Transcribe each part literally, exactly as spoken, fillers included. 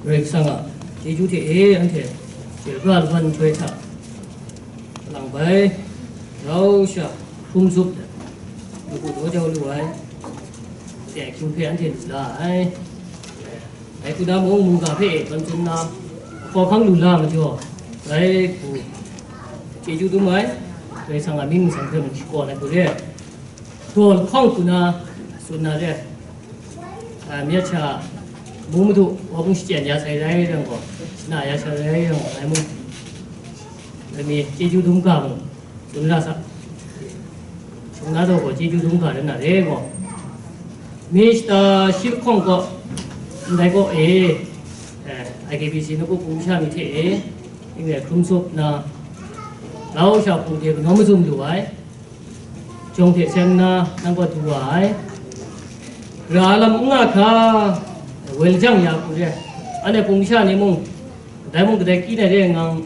Karai Kasang a chyeju hte e anhte chyoi pra laban nhtoi hta, kalang bai rau sha hkrum zup let, lukau daw jau lu ai, dai hkying hpe anhte lu la ai. Dai hku na mung, mungga hpe e tawn tsun na, hkawhkang lu la majaw, dai hku chyeju dum ai, Karai Kasang a mying nsang hpe mung shakawn ai hku re, daw lahkawng hku na tsun na re. A, myit sha mung madu wa mung shachyen ya sai rai yang gaw, shana ya sai rai yang gaw, ngai mung, ngai mi chyeju dum ga mung tsun ra sa. Shawng na daw gaw chyeju dum ga rai na re gaw, mi shata shi lahkawng gaw, ndai gaw e, eh, I K B C nawku hpung masha ni hte e, ning rai hkrum sup na, lau sha hpung hte kanawn mazum lu ai, jawng hte seng nna nang gaw du wa ai. Ra lam n nga hkra, woi lajang ya hku re, anhte hpung masha ni mung, kadai mung kadai kyi na re ngang,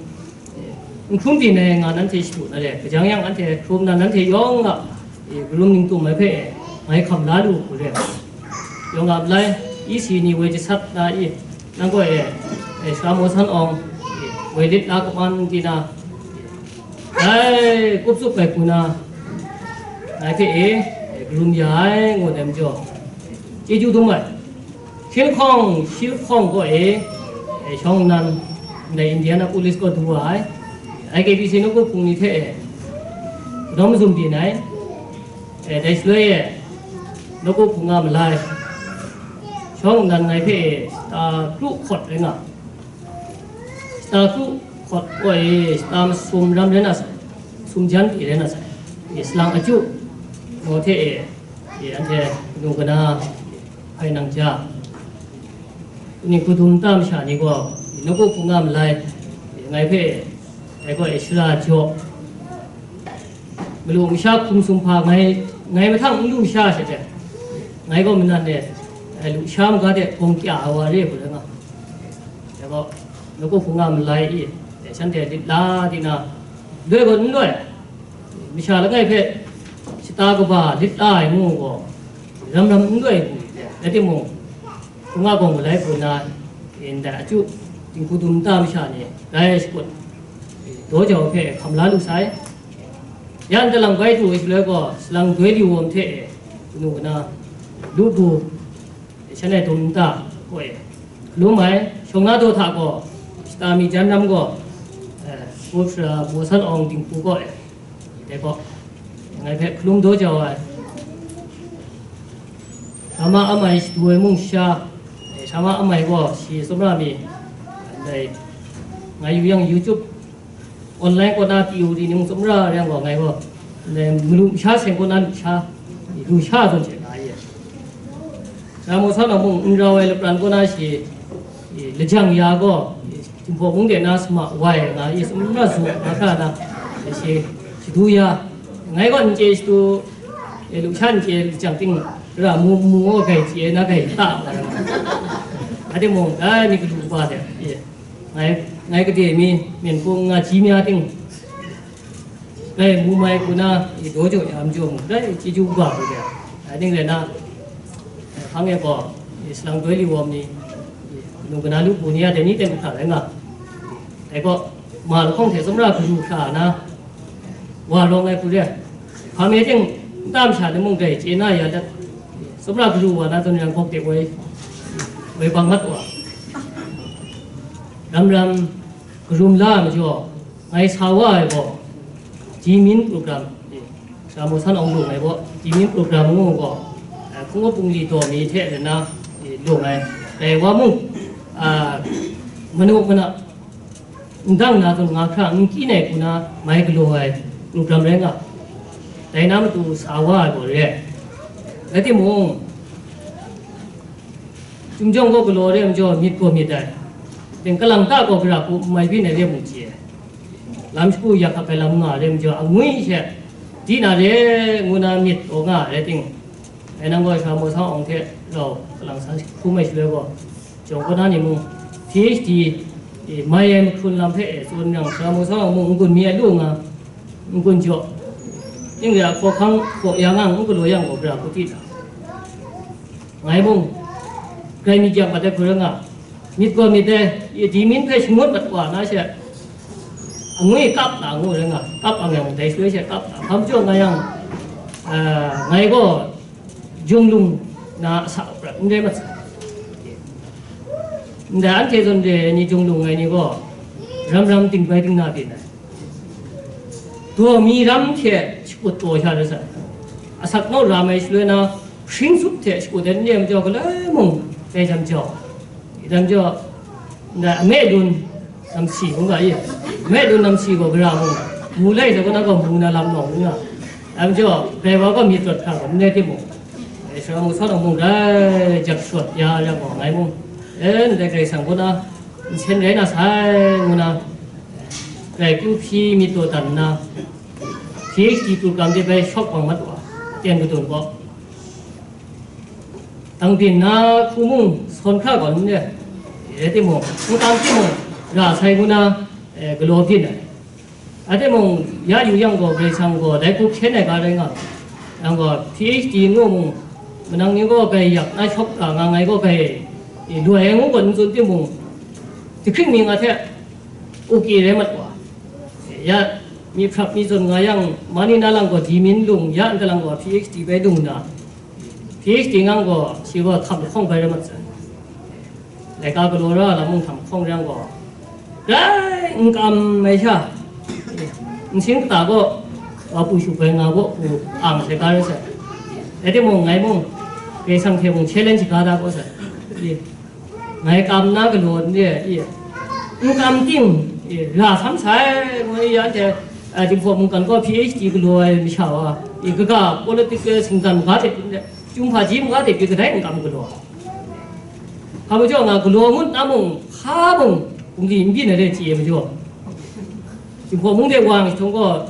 n hkrum byin ai nga nanhte shadu na re, kajang yang anhte hkrum na nanhte yawng a, e, karum ning tum ai hpe, ngai hkam la lu hku re. Yawng a malai, isi ni woi jasat na i, nang gaw e, e, Sara Maw San Awng, e, woi lit la kaman di na, dai kup tsup ai hku na, ngai hpe e, e, karum ya ai, ngu ai majaw, chyeju dum ai. Shi lahkawng, shi lahkawng gaw e, e, shawng nnan, ndai Indianapolis gaw du wa ai, I K B C nawku hpung ni hte e, kanawn mazum byin ai, e, dai shaloi e, nawku hpung a malai, shawng nnan ngai hpe e, shata kru hkawt rai nga, shata kru hkawt gaw e, shata masum ram rai na sai, sum jan pyi rai na sai, e, salang achyu, ngu hte e, e, anhte kanu kana, hpai nang ja, kaning hkudum nta masha ni gaw, nawku hpung a malai, e, ngai hpe, ngai gaw e shara jaw, malu masha hkum sumhpa ngai, ngai mahtang n lu sha she hte, ngai gaw manan e, e, lu sha maga de gawng kya ai wa re hku rai nga. Dai gaw, nawku hpung a malai i, e, shanhte lit la di na, loi gaw n loi, masha langai hpe shata kaba lit la ai ngu gaw, ram ram n loi hku, rai timung, hpung a gaw malai hku na, ndai achyu, dinghku dum nta masha ni, dai shakut, daw jau hpe hkam la lu sai. Yan talang bai du ai shaloi gaw, salang doi li wawm hte e, kanu kana, lu du, shanhte dum nta gaw e, hkalum ai, shawng na daw hta gaw, shata mi jan ram gaw, e, Pu Sara Maw San Awng dinghku gaw e, dai gaw, ngai hpe hkalum daw jau ai. Sama amai shadu ai mung sha, e, sama amai gaw shi tsawmra mi, ndai, ngai yu yang YouTube, online kaw na T O D ni mung tsawmra yang gaw, ngai gaw, ndai malu masha seng kaw na lu sha, lu sha zawn hte nga ye. Sara Maw San Awng mung n rau ai lapran kaw na shi, e, lajang ya gaw, e, Jinghpaw mung de na sama wai nga, e, tsawmra zawn nga hkra na, e, shi shadu ya. Ngai gaw n chye shadu, e, lu sha n chye lajang ting, ra mu, mu gaw gai chye na gai ta, nga ra. Ade mung, dai ni galu ba de, e, ngai, ngai gade mi, myen hpung nga ji mi a ting, dai mu mai hku na, i daw jaw ya majaw mung, dai chyeju kaba hku de, dai ning rai na, hpang e gaw, i salang doi li wawm ni, i nu kana lu hpu ni a dai ni ten hkra rai nga. Dai gaw, ma lahkawng hte tsawmra garu hkra na, wa rawng ai hku re, hpa me ting, nta masha ni mung dai chye na ya dat, tsawmra garu wa na zawn yang hkawk de woi, woi bang mat wa, ram ram, karum la ai majaw, ngai sa wa ai gaw, Jimin program, Sara Maw San Awng lung ai gaw, Jimin program ngu gaw, eh, hpung hpung li daw mi hte rai nna, eh, lung ai. Dai wa mung, ah, manu mana, ndang na zawn nga hkra, n kyin ai hku na mai galaw ai program rai nga. Dai na matu sa wa ai gaw re ai. Rai timung, Chyum jawng gaw galaw re ai majaw, myit gaw myit ai. Ting kalang ta gaw gara hku n mai byin ai re mung chye ai. Lam shagu yak hkak ai lam nga re ai majaw, angwi she di na re ngu na myit gaw nga ai rai ting, dai nang gaw Sara Maw San Awng hte rau kalang san hkrum ai shaloi gaw, jawng kaw na ni mung, P H D, e, mai ai mahkrun lam hpe e tsun yang, Sara Maw San Awng mung n-gun mi ai lu nga, n-gun jaw. Ning re ai hkawhkang hkaw ya nga, n galaw yang gaw, gara hku di ta. Ngai mung, grai myit yak mat ai hku rai nga, Myit gaw myit dai, i, di min hpe shangut mat wa na she, angwi kap na ngu rai nga, kap ang yang dai shaloi she kap na, hpa majaw nga yang, a, ngai gaw Junglung na asa prat n rai mat sai. Ndai anhte zawn re ai ni, Junglung ai ni gaw ram ram ting bai ting na byin ai. Daw mi ram hte shakut taw sha rai sai. Asak naw ra mai shaloi na, hpring zup hte shakut ai n re ai majaw, galoi mung dai jam jau. Dai majaw, ndai ame lun namsi ngu ga i, ame lun namsi gaw gara mung, mu lai zawn na gaw mu na lam nawng ngu nga. Dai majaw, dai wa gaw myit rawt hkra gaw n rai timung, dai sara mung sa nawng mung, dai jak shawt ya yang gaw, ngai mung, e, ndai Karai Kasang kaw na nsen rai na sai ngu na, dai kyu hpyi myit taw dan nna, P H D program de bai shawk bang mat wa, ten kadun gaw. Dang byin na hku mung sawn hkra gaw n re, rai timung, n kam timung, ra sai ngu na, e, galaw byin ai. Rai timung, ya yu yang gaw, Karai Kasang gaw dai hku hkyen ai ga rai nga, yang gaw, P H D ngu mung, manang ni gaw bai yak na shawk, a, nga ngai gaw bai, e, loi ai ngu gaw n tsun timung, jahkring mi nga hte, uki rai mat wa. Ya, mi hprap mi zawn nga yang, mani na lang gaw di min lung, ya nta lang gaw P H D bai lung na, P H D ngang gaw shi gaw htam lahkawng bai rai mat sai. Laika galaw ra lam mung htam lahkawng rai yang gaw, grai n kam ai sha, nsin kata gaw, wa pu shu bai nga gaw pu ang sai ga rai sai. Rai timung, ngai mung, Karai Kasang hte mung challenge ga da gaw sai. Ngai kam na galaw n re ai, i, n kam ting, i, ra sam sai, ngu i, anhte, a, Jinghpaw mungkan gaw P H D galaw ai masha wa, i, kaga political singdan maga hte pyi, chyum hpaji maga hte pyi, kadai n kam galaw. Hpa majaw nga galaw ngut na mung, hpa mung, bungli n byin ai re chye ai majaw, Jinghpaw mung de wa yang chyawm gaw,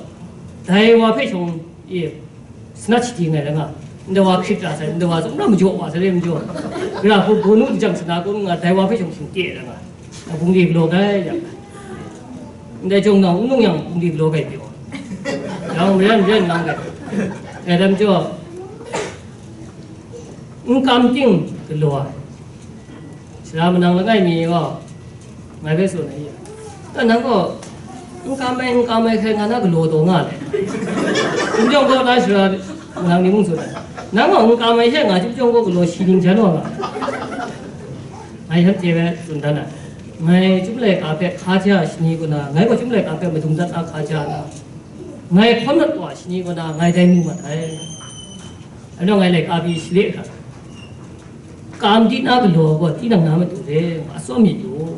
dai wa hpe shawng, i, snatch di ngai rai nga, ndai wa hkrit ra sai, ndai wa tsun ra majaw wa sai, re majaw, gara hku gaw nu jang sana kun nga, dai wa hpe shawng shing kye rai nga, a bungli galaw gai yang, ndai jawng nau n lung yang bungli galaw gai pyaw, yang maren maren nang gai, dai dam jaw, n kam ting galaw ai. Sara manang langai mi gaw, ngai hpe tsun ai, ya, nang gaw, n kam ai, n kam ai hkrai nga na galaw taw nga le. Chyum jawng gaw na sara manang ni mung tsun ai, nang gaw n kam ai she nga, chyum jawng gaw galaw shi ning jan wa nga. Ngai shanhte hpe tsun dan ai, ngai chyum laika hpe hka ja shani kaw na, ngai gaw chyum laika hpe madung dat na hka ja na, ngai hkawn mat wa shani kaw na, ngai dai mu mat ai. Anhte ngai laika pyi shale hkra, kam di na galaw gaw, tinang na matu re, atsawm myit yu.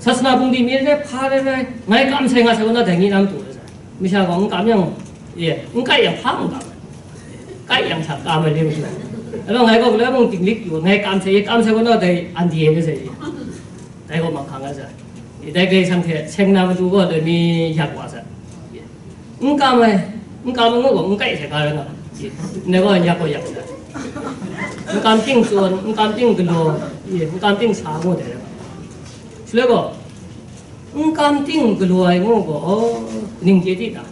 Sasana bungli mi rai, hpa rai rai, ngai kam sai nga sai gaw na, dai ni na matu re sai. Masha gaw n kam yang, ye, n kai yang hpa n kam ai. Kai yang hta kam ai re matu. Anhte ngai gaw galoi mung dinglik yu, ngai kam sai, ye kam sai gaw na, dai andi re sai ye. Dai gaw mahkang nga sai. Ye, dai Karai Kasang hte seng na matu gaw, dai mi yak wa sai. Ye. N kam ai, n kam ai ngu gaw, n kai sai ga rai nga, ndai gaw yak gaw yak sai. N kam ting tsun, n kam ting galaw, i, n kam ting sa ngu dai rai nga. Shaloi gaw, n kam ting galaw ai ngu gaw, kaning chye di ta?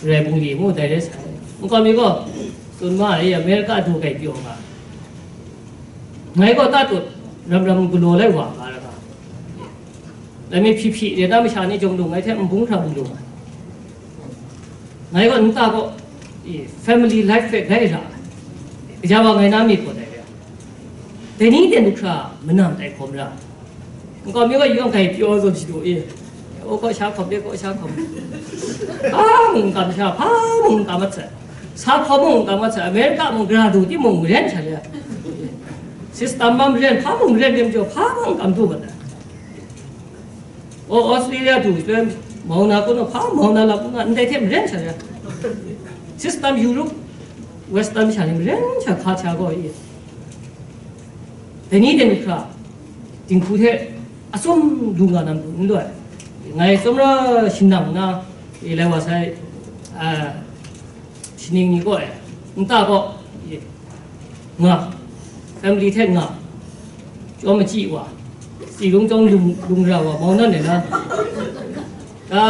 Rai bungli ngu dai rai sai. N kam mi gaw, tsun ma ai, America du kai pyaw nga, ngai gaw tatut ram ram galaw lai wa ga rai nga. Dai mi hpyi hpyi re na masha ni jawng lung ngai hte nbung hkra bung lung ai. Ngai gaw nta gaw, e, family life hpe gai ra ai. Kaja wa ngai na myit gaw dai re ai. Dai ni ten du hkra manam tai hkawm ra ai. Nkau mi gaw yawng hkai pyaw zawn shadu e. O kaw sha hkawm de, kaw sha hkawm. Hpa mung n kam sha, hpa mung n kam mat sai. Sa hkawm mung n kam mat sai. America mung gara du timung maren sha re ai. System mam ren, hpa mung ren dem jaw, hpa mung n kam du mat ai. O, Australia du shaloi, mau na kun, hpa mau na lap nga, ndai hte maren sha ya. System Europe, Western sha ni maren sha hka hta gaw i. Dai ni de ni hkra, dinghku hte atsawm lu nga na matu n loi. Ngai tsawmra shingnang na, i lai wa sai, a, Sining ni gaw e, nta gaw, e, nga, family hte nga, chyawm machyi wa, tsi lung chyawm lung, lung ra wa, mau nan e na, ta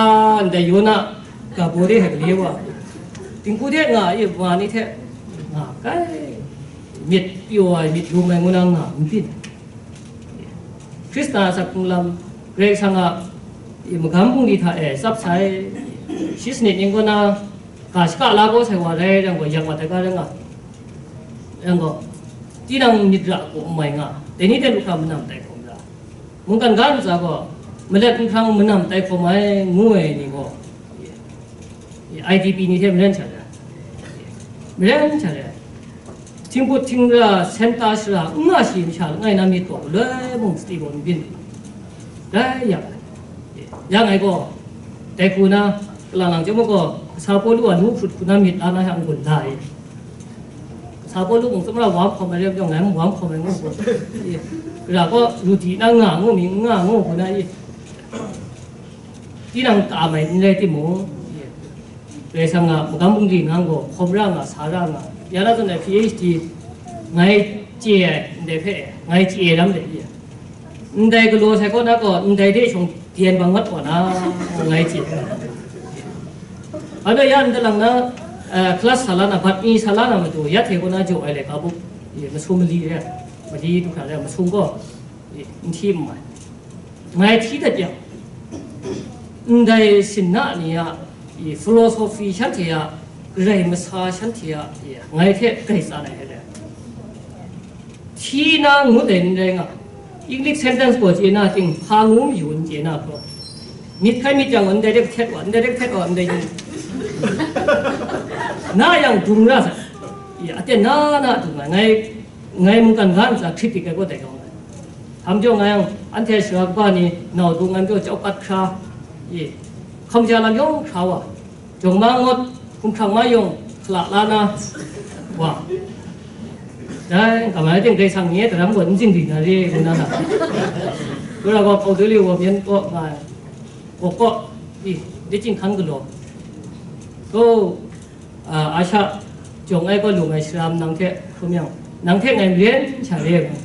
ndai yaw na, ga baw de hte gale wa, dinghku hte nga, e, ma ni hte nga, kai, myit pyaw ai, myit lum ai ngu na nga, n byin. Hkristan a asak hkrung lam, Karai Kasang a i magam bungli hta e tsap sai, shi sanit ning kaw na, ga shaka la kau sai wa rai yang gaw, yak mat ai ga rai nga, yang gaw, tinang myit ra gaw n mai nga, dai ni dai lu hkra manam tai hkawm ra, mungkan ga ntsa gaw, malet nhkrang manam tai hkawm ai, ngu ai ni gaw, I D P ni hte maren sha re ai. Maren sha re ai. Htinghput htingra, senta shara, n nga shi masha langai na myit gaw, galoi mung sadi gaw n byin. Dai ya ai. Ya ngai gaw, dai hku na, kalang lang chyawm gaw, kasa Pawlu a lu hkrut hku na myit la na yang gun da ai. Kasa Pawlu mung tsawmra wa hkawm ai re majaw, ngai mung wa hkawm ai ngu gaw. Gara gaw, lu di na nga ngu mi, n nga ngu hku na i. Tinang ka mai n rai timung, Karai Kasang a magam bungli nang gaw hkawm ra nga, sa ra nga, ya na zawn ai P H D ngai chye ai ndai hpe, ngai chye ai lam de, ndai galaw sai kaw na gaw, ndai de shawng dyen bang mat kaw na, ngai chye ai. Anhte ya ndalang na, eh, class sa la na, bat mi sa la na matu, ya hte kaw na jaw ai laika buk, masum mali re, mali du hkra re, masum gaw, n hti n mai. Ngai hti dat yang, ndai sinna ni a, i philosophy shanhte a, Karai masa shanhte a, i ngai hte grai tsan ai re. Hti na ngut ai n rai nga, English sentence gaw chye na ting, hpa ngu mayu n chye na hkra. Myit hkai myit yang, ndai de htet wa, ndai de htet wa, ndai yu. Na yang dung ra sa. I, aten na na dung ai, ngai, ngai mungkan ga ntsa hkrit dik ai gaw dai yawng ai. Htam jaw ngai yang, anhte sara kaba ni nau dung ngai majaw chau kat hkra, i, hkam ja lam yawng hkra wa, jawng ma ngut, hkumhkrang ma yawng hkala la na wa. Dai, kamai ting Karai Kasang nye daram gaw n zingri na re, ngu na na. Kura gaw hpau doi lu wa myen kaw nga ai. Gaw kaw, i, dai chyinghkan galaw. Ko, a, a sha jawng ai gaw lu ngai sharam nang hte hkrum yang, nang hte ngai maren sha re ai.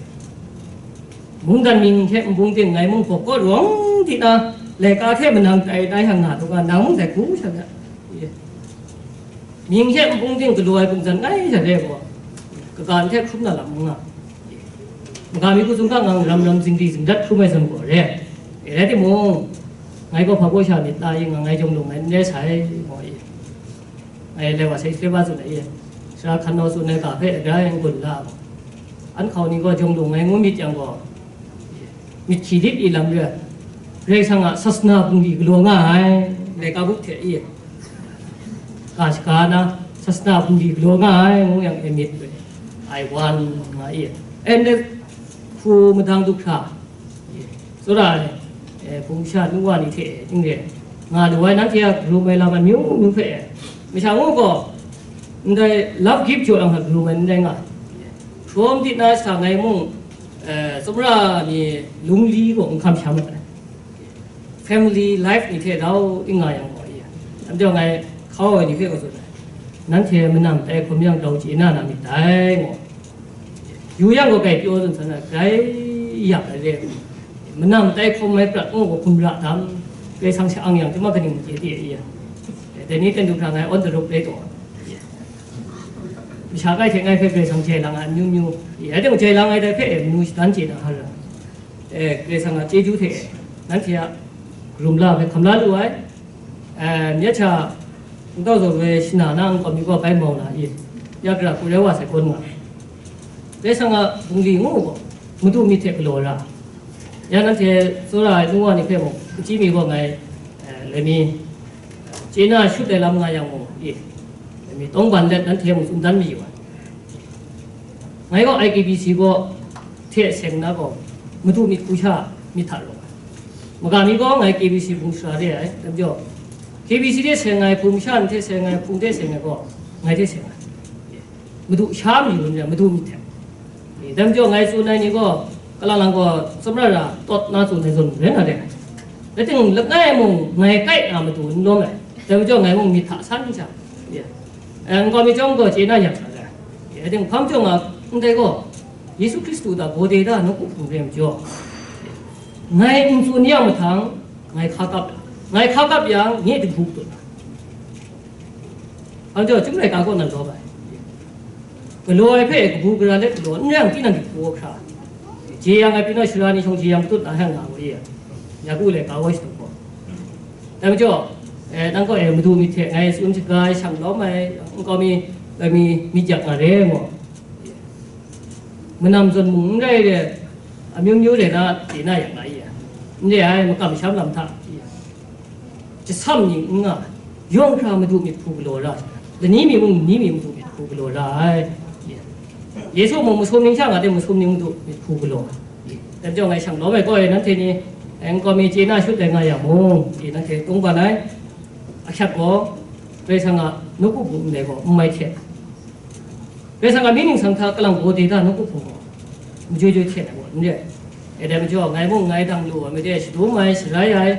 Mungdan mying hte nbung ting ngai mung hpaw kaw rawng di na, laika hte manang tai tai hang nga tuga, nang mung dai hku sha ga. Mying hte nbung ting galaw ai hpungzan ngai sha re gaw, kaga hte hkrum na lam n nga. Maga mi ku zungga ngang ram ram zingri zingdat hkrum ai zawn gaw re. E rai timung, ngai gaw hpa gaw sha myit ta i nga, ngai jawng lung ngai n re sai, gaw i. Ngai lai wa sai hkye ba tsun ai e, sara hkan naw tsun ai ga hpe grai n gun la. An hkau ni gaw jawng lung ngai ngu myit yang gaw, myit hkyi lit i lam re ai, Karai Kasang a sasana bungli galaw nga ai, laika bup hte i, ga shaga na, sasana bungli galaw nga ai, ngu yang e myit re ai wan nga i. And then, hku madang du hkra, Tsawra ai, eh, hpung sha nu wa ni hte e, n re, nga lu ai nanhte a karum ai lam amyu myu hpe e, masha ngu gaw, ndai love gift jaw yang hta karum ai n rai nga. Hkrum di na sha ngai mung, eh, tsawmra ni lungli gaw n hkam sham ai. Family life ni hte rau n nga yang gaw, anhte ngai hkau ai ni hpe gaw tsun ai, nanhte manam tai hkawm yang grau chye na na myit dai, ngu. Yu yang gaw grai pyaw tsun san ai, grai yak ai re. Manam tai hkawm ai prat ngu gaw hkum ra dam, Karai Kasang sha-ang yang, chyum a kaning chye di ai ya. Dai ni ten du hkra ngai on the road rai taw. Masha kai hte ngai hpe Karai Kasang jai lang ai amyu myu, ya deng jai lang ai dai hpe, manu shadan chye na har ra. E, Karai Kasang a chyeju hte, nanhte a karum la hpe hkam la lu ai. Eh, myit sha, nkau zawn woi shana na nkau mi gaw bai mau na i, ya gara hku rai wa sai hkawn nga. Karai Kasang a bungli ngu gaw, madu myit hte galaw ra. Ya nanhte tsawra ai nu wa ni hpe mung, n chyi mi gaw ngai, eh, loi mi, chye na shut ai lam nga yang mung, i, loi mi tawng ban let nanhte mung tsun dan mayu ai. Ngai gaw I K B C gaw hte seng na gaw, madu myit hku sha myit hta rawng ai. Maga mi gaw ngai K B C hpung sara re ai, dai majaw, K B C hte seng ai, hpung sha ni hte seng ai, hpung hte seng ai gaw, ngai hte seng ai. Madu sha mayu n rai, madu myit hte. Dai majaw, ngai tsun ai ni gaw, kalang lang gaw, tsawmra ra tawt na tsun ai zawn rai na re ai. Rai timung, langai mung, ngai kai na madu n lawm ai. Dai majaw, ngai mung myit hta san n sha. Eh, nkau mi chyawm gaw chye na yak sa ai. Eh, rai timung, hpa majaw nga ndai gaw, Yesu Hkristu hta, Bawde hta, nawku hpung re ai majaw, ngai n tsun yang mahtang, ngai hka kap, ngai hka kap yang, nye hte bu tut ai. Hpa majaw, chyum laika kaw nan lawm ai. Galaw ai hpe kabu gara let galaw, n rai yang, tinang hte hpaw hkra, Jeyang ai pyi naw shara ni shawng jeyang matut na hkang nga wa ye. Yaku le ka woi shatup gaw. Dai majaw, eh, nang kaw e madu myit hte ngai tsun shaga ai shang lawm ai, nkau mi, loi mi, myit yak nga re ngu. Manam zawn mung n rai re, amyu myu re na, chye na yak nga ye. N re ai, makam sham lam hta, jasam ni n nga, yawng hkra madu myit hpu galaw ra, lani mi mung ni mi madu myit hpu galaw ra ai. Yesu mung masum ning sha nga de masum ni madu myit hpu galaw ai. Dai majaw ngai shang lawm ai kaw e nanhte ni, eh, nkau mi chye na shut ai nga yang mung, e nanhte tung ban ai, ahkyep gaw, Karai Kasang a nawku bung ndai gaw n mai hte. Karai Kasang a mying ningsang hta kalang gaw de da nawku hpung gaw, majoi joi hte ai gaw n re ai. E dai majaw, ngai mung ngai dang lu ai, made shadum ai, sharai ai,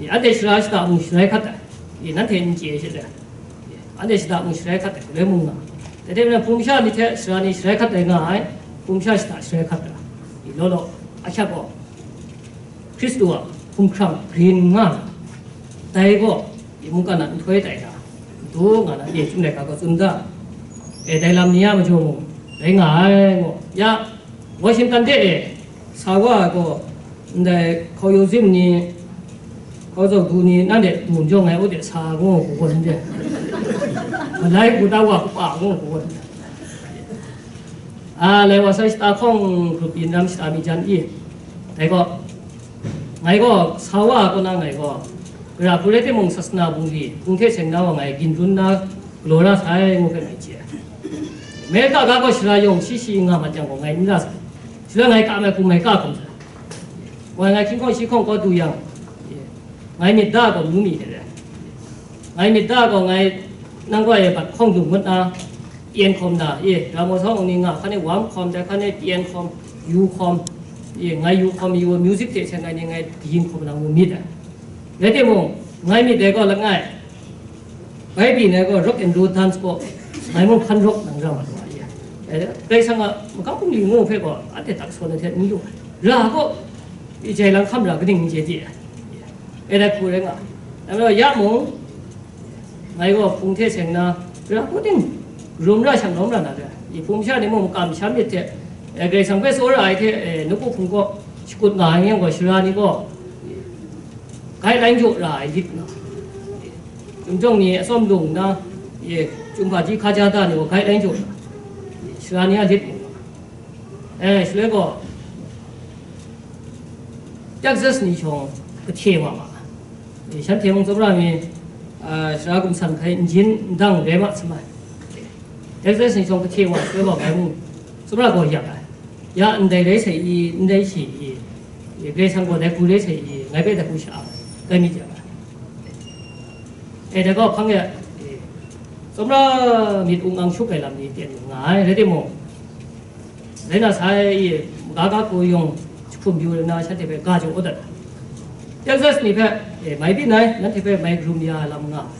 anhte shara shada mung sharai hkat ai, nanhte n chye she le, anhte shada mung sharai hkat ai, galoi mung nga. Dai hte maren hpung masha ni hte sara ni sharai hkat ai nga ai, hpung masha shada sharai hkat ai, law law, ahkyep gaw, Hkristu a hkumhkrang grin nga, dai gaw, i mungkan a nhtoi tai hta, du nga na, e, chyum laika gaw tsun ga, e, dai lam ni a majaw mung, rai nga ai, ngu, ya, Washington de e, sa wa ai gaw, ndai hkau yawzim ni, hkau zau du ni, nan de dum jaw ngai, u de sa ngu hku gaw n de, malai hku ta wa hku pa ngu hku gaw n de. A, lai wa sai shata hkawng grup yin ram shata mi jan i. Dai gaw, ngai gaw, sa wa ai kaw na ngai gaw, gara hku rai timung, sasana bungli, hpung hte seng na wa ngai, ginrun na, galaw ra sai, ngu hpe ngai chye ai. Amerika ga gaw shara yawng shi shi nga mat yang gaw, ngai n ra sai. Shara ngai ka ai hkum ngai ka hkawm sai. Wa ngai hkying hkawng shi hkawng kaw du yang, ngai myit da gaw mu mi hte re. Ngai myit da gaw ngai nang gaw e bat hkawng dung ngut na, pyen hkawm na, e, ramo sa ni nga, hkan e wam hkawm, dai hkan e pyen hkawm, yu hkawm, e, ngai yu hkawm, yu music hte seng ai ni ngai kayin hkawm na mu myit ai. Rai timung, ngai myit dai gaw langai, bai byin ai gaw rock and roll dance gaw, ngai mung hkan rock nang ra mat wa, e. E, Karai Kasang a makam bungli ngu hpe gaw, anhte tak sawn ai hte n lu ai. Ra gaw, e, jai lang hkam ra kaning n chye di ai. E dai hku rai nga. Dai majaw ya mung, ngai gaw hpung hte seng na, ra hku ting, rum ra shang lawm ra na re. I hpung masha ni mung makam sha myit hte, e, Karai Kasang hpe tsawra ai hte, e, nawku hpung kaw shakut nga ai yang gaw, shara ni gaw, guideline jaw ra ai lit nga. Chyum jawng ni atsawm lung nna, e, chyum hpaji hkaja da ni gaw guideline jaw ra. Shara ni a lit nga. E, shaloi gaw, Texas ni shawng kahte wa ma. E, shanhte mung tsawmra mi, a, sara gumsan hkai n jin n dang rai ma sumai. Texas ni shawng kahte wa shaloi gaw, ngai mung tsawmra gaw yak ai. Ya, ndai rai sai i, ndai shi i, e, Karai Kasang gaw dai hku rai sai i, ngai hpe dai hku sha ai, kai mi jang ai. E, dai gaw hpang e, e, tsawmra myit ung ang shup ai lam ni ten nga ai, rai timung, rai na sai i, maga ga hku yawng jahkum yu nna shanhte hpe ga jaw dat ai. Texas ni hpe, e, mai byin ai, nanhte hpe mai karum ya ai lam nga ai,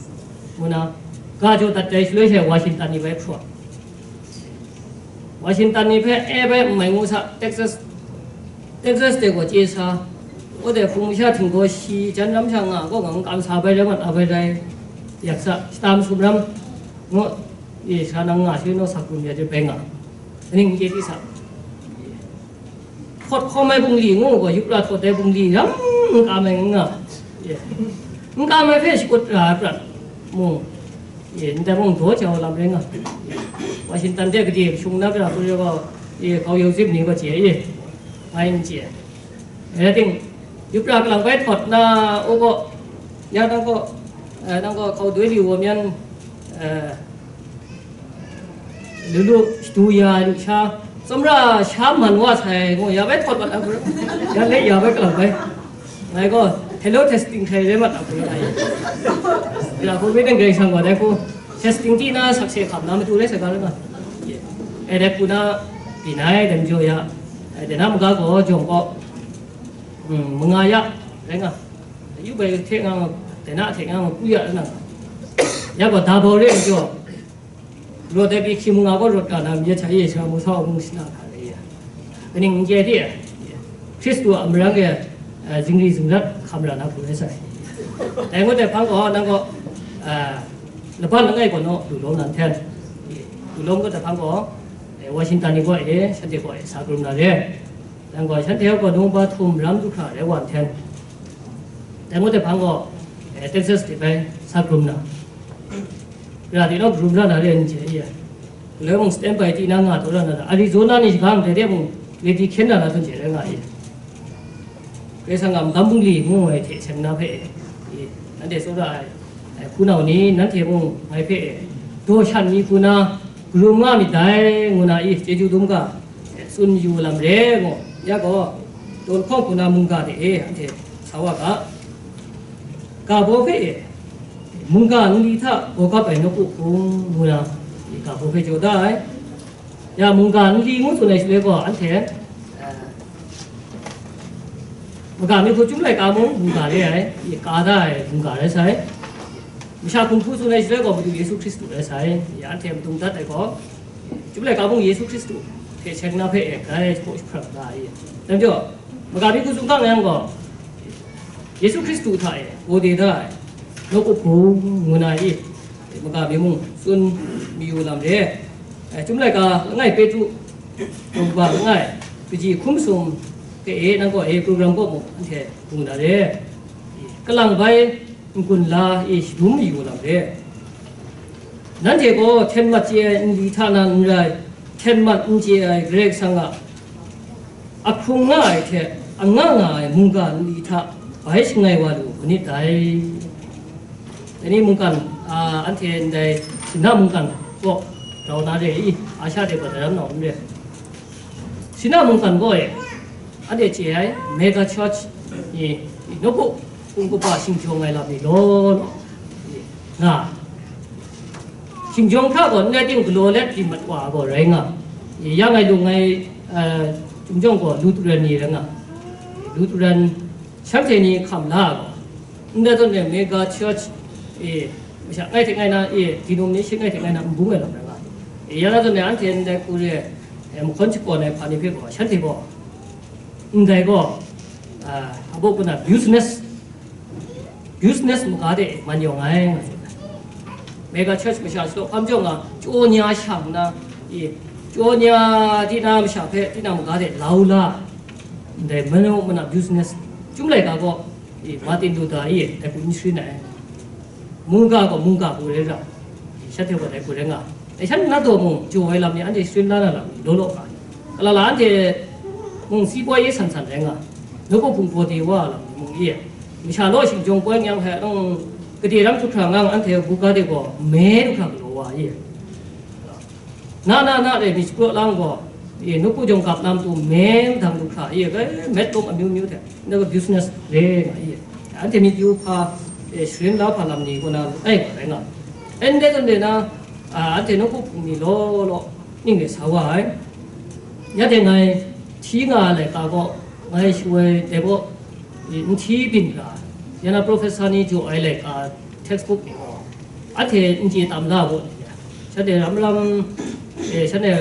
ngu na, ga jaw dat ai shaloi she Washington ni bai hpraw ai. Washington ni hpe e bai n mai ngu sa, Texas, Texas de gaw chye sa, o de hpung masha htinggaw shi, jan ram sha nga gaw, ngang n kam sa bai rai mat a bai rai, yak sa, shata masum ram, ngu, e, sa nang nga shi naw sa hkum ya jep bai nga, kaning n chye di sa. Hkawt hkawm ai bungli ngu gaw, yup ra hkawt ai bungli ram n kam ai n nga, e, n kam ai hpe shakut ra ai prat mung, e, ndai mung daw jau lam rai nga. Washington de gade kashung na gara hku rai gaw, e, hkau yawzim ni gaw chye, e, ngai n chye. Rai ting, yup ra kalang bai htawt na, u gaw, ya nang gaw, e, nang gaw hkau doi li wam yan, e, lu lu shadu ya ai lusha, tsawmra sha man wa sai ngu ya bai htawt mat a hku, ya le ya bai kalang bai. Ngai gaw, hello testing hkrai rai mat a hku rai. Ya hku mi ding Karai Kasang gaw dai hku, testing ti na sakse hkam na matu rai sai ga rai nga. E dai hku na, byin ai, dai majaw ya, e, dai na maga gaw jawng gaw, mm, manga ya, rai nga. Yu bai hte nga, dai na hte nga, ku ya rai nga. Ya gaw, da bau re majaw, Rawt ai pyi hkying mung a gaw rawt ga na myit hta e, sara mu sa wa mung shana hta re ya. Kaning n chye di, Hkristu a marang e, eh, zingri zingrat hkam ra na hku rai sai. Dai ngut ai hpang gaw, nang gaw, eh, laban langai gaw naw, lu lawm na nhten. Lu lawm ngut ai hpang gaw, eh, Washington ni gaw e, shanhte gaw e, sa krum na re. Yang gaw, shanhte gaw nawng ba htum ram du hkra rai wa nhteng, dai ngut ai hpang gaw, eh, Texas de bai sa hkrum na, ra de naw hkrum ra na re n chye ye. Galoi mung stand by ti na nga taw ra na, Arizona ni shaga ndai de mung ready hkyen na na tun chye rai nga ye. Karai Kasang a magam bungli ngu ai hte seng na hpe, eh, nanhte tsawra ai, eh, hpunau ni, nanhte mung ngai hpe, eh, daw shan mi hku na, karum nga myit dai, ngu na i chyeju dum ga, eh, tsun yu lam re, ngu. Ya gaw, daw lahkawng hku na mungga de e, anhte sa wa ga. Ga baw hpe e, mungga nli hta gaw gap ai nawku hpung ngu na, ga baw hpe jaw da ai. Ya, mungga nli ngu tsun ai shaloi gaw, anhte, eh, maga mi hku chyum laika mung mungga re ai, i ka da ai mungga rai sai. Masha hkum hku tsun ai shaloi gaw, Madu Yesu Hkristu rai sai. Ya, anhte madung dat ai gaw, chyum laika mung Yesu Hkristu hte seng na hpe e, grai hpaw jahprang da ai. Dai majaw, maga mi hku tsun hkang yang gaw, Yesu Hkristu hta e, gawde da ai, nawku hpung ngu na i, maga mi mung tsun mayu lam re. Eh, Chyum laika langai Petru, Yawhan langai, kaji hkum sum hpe e, nang gaw e program kaw mung anhte mu na re. Kalang bai n-gun la e shadum mayu lam re. Nanhte gaw hten mat chye ai nli hta na n rai, hten mat n chye ai Karai Kasang a ahkrung nga ai hte anga nga ai mungga nli hta bai shangai wa lu manit dai. Dai ni mungkan, a, anhte ndai Sina mungkan kaw grau na re i, Asha de gaw daram nau n re. Sina mungkan gaw e, anhte chye ai mega church ni nawku hpung kaba shingjawng ai lam ni law law nga. Shingjawng hkra gaw ndai ting galaw let byin mat wa gaw rai nga. Ya ngai lung ngai, eh, chyum jawng gaw Lutheran ni rai nga. Lutheran shanhte ni hkam la gaw, ndai zawn e mega church, e, masha ngai hte ngai na, e, denomination ngai hte ngai na n bung ai lam rai nga. E, ya na zawn e anhte ndai hku re, e, mahkawn shakawn ai hpa ni hpe gaw, shanhte gaw, ndai gaw, a, a bawk na business, business maga de man yawng ai, nga tsun ai. Mega church masha shalaw hkam jawng nga, chyaw nya shang na, i, chyaw nya di na masha hpe, tinang maga de lau la, ndai manu mana business, Chyum laika gaw, i, Martin Luther i, dai hku n sharin ai. Mungga gaw mungga hku rai ra, i, shanhte gaw dai hku rai nga. E, shan na daw mung, jaw ai lam ni anhte sharin la na lam ni law law nga. Kala la anhte mung si poi e san san rai nga, nawku hpung gaw de wa lam ni mung e, masha law shingjawng poi yang hpe, nang gade ram hkra ngang anhte buga de gaw me du hkra galaw wa e. Na, na, na re myit shapraw lang gaw, e, nawku jawng gap na matu me dang du hkra e, e, met lawm amyu myu hte, na ga business re nga e. Anhte myit yu hpa, e, sharin la hpa lam ni kaw na ai wa rai nga. Ndai zawn de na, a, anhte nawku hpung ni law law, ning de sa wa ai. Ya de ngai hti nga ai laika gaw, ngai shu ai dai gaw, i, n hti byin ra, ya na professor ni jaw ai laika textbook ni gaw, anhte n chye tam la gaw, shanhte ram ram, e, shanhte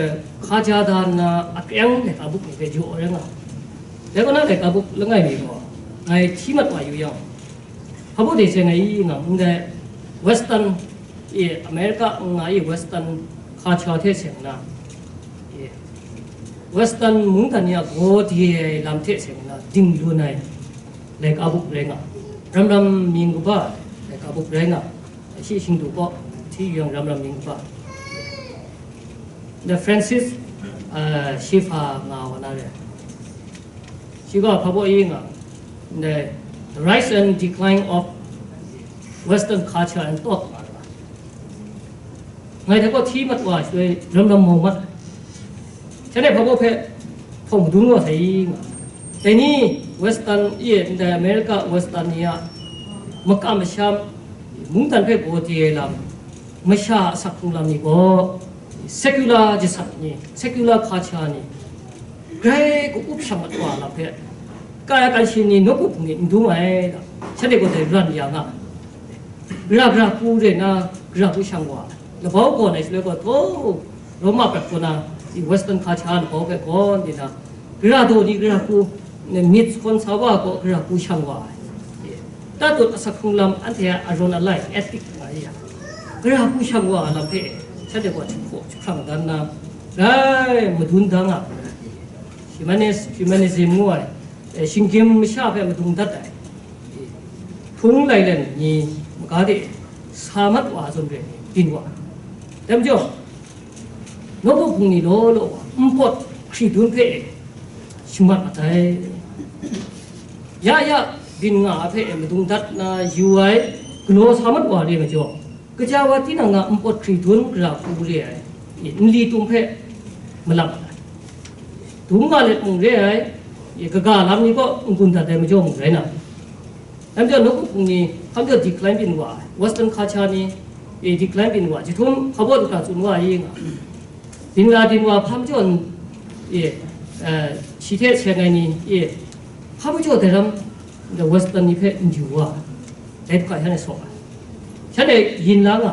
hka ja da nna, a pyeng laika buk ni hpe jaw ai rai nga. Dai kaw na laika buk langai mi gaw, ngai hti mat wa yu yang, hpa baw de seng ai i nga, ndai Western, e, America nga i Western hka cha hte seng na, e, Western mungdan ni a gaw de ai lam hte seng na, ding lun ai laika buk rai nga, ram ram mying kaba laika buk rai nga, shi shingdu kaw hti yu yang ram ram mying kaba. The Francis, uh, Schaeffer nga wa na re. Shi gaw hpa baw i nga, the Rise and Decline of Western Culture and Thought nga ra. Ngai hte gaw hti mat wa shaloi ram ram mau mat ai. Shanhte hpa baw hpe hpawng madun wa sai i nga. Dai ni Western e, ndai America Western ni a makam masham, mungdan hpe gaw de ai lam, masha a asak hkrung lam ni gaw, secular jasan ni, secular culture ni, grai ka-up shang mat wa lam hpe, kaya kan shi ni nawku hpung ni n dung ai, shanhte gaw dai ran ya nga. Gara gara hku re nna, gara hku shang wa, labau gawn ai shaloi gaw, taw, Roma prat kaw na, i Western culture labau hpe gawn di na, gara daw ni gara hku, myit hkawn sa wa gaw gara hku shang wa ai. Tatut asak hkrung lam anhte a arawn alai, ethic nga ya, gara hku shang wa ai lam hpe, shanhte gaw jahpraw jahprang dan nna, grai madun da nga ai. Humanis-, humanism ngu ai, eh, shinggyim masha hpe madung dat ai, eh, hpung lailen ni maga de sa mat wa zawn re ai byin wa ai. Dai majaw, nawku hpung ni law law wa npawt hkridun hpe e shamat mat ai. Ya ya byin nga ai hpe e madung dat na yu ai, galaw sa mat wa re majaw, kaja wa tinang a npawt hkridun gara hku re ai, nli tum hpe malap ai, dum nga let mung re ai, kaga lam ni kaw n-gun dat ai majaw mung rai na, dai majaw nawku hpung ni hpa majaw decline byin wa ai, Western culture ni, e, decline byin wa ai, jahtum hpa baw lu hkra tsun wa ai nga, Bin Laden wa hpa majaw n, e, eh, shi hte seng ai ni, e, hpa majaw dai ram, Western ni hpe n yu wa ai, dai hpung hkan shanhte sawk ai. Shanhte yin la nga,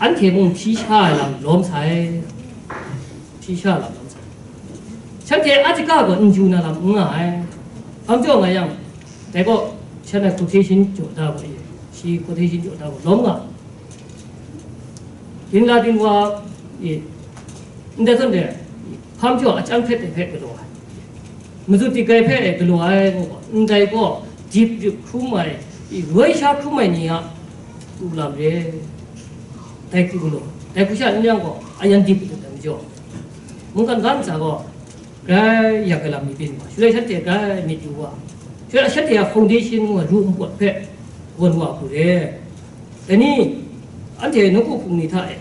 anhte mung hpyi sha ai lam lawm sai, hpyi sha ai lam lawm sai. Shanhte a hkika gaw n yu na lam n nga ai. Hpa majaw nga yang, dai gaw shanhte quotation jaw da gaw, e, shi quotation jaw da gaw lawm nga. Bin Laden wa, e, ndai zawn de, hpa majaw a chyang hpret de hpe galaw ai, mazut dik ai hpe galaw ai, ndai gaw dip rip hkrum ai, e, roi sha hkrum ai ni a u lam re. Dai hku galaw, dai hku sha n yang gaw, a yan dip dai majaw, mungkan ga ntsa gaw, grai yak ai lam ni byin wa, shaloi shanhte grai myit yu wa, shaloi shanhte a foundation ngu ai ru npawt hpe gawn wa hku re. Dai ni, anhte nawku hpung ni hta e,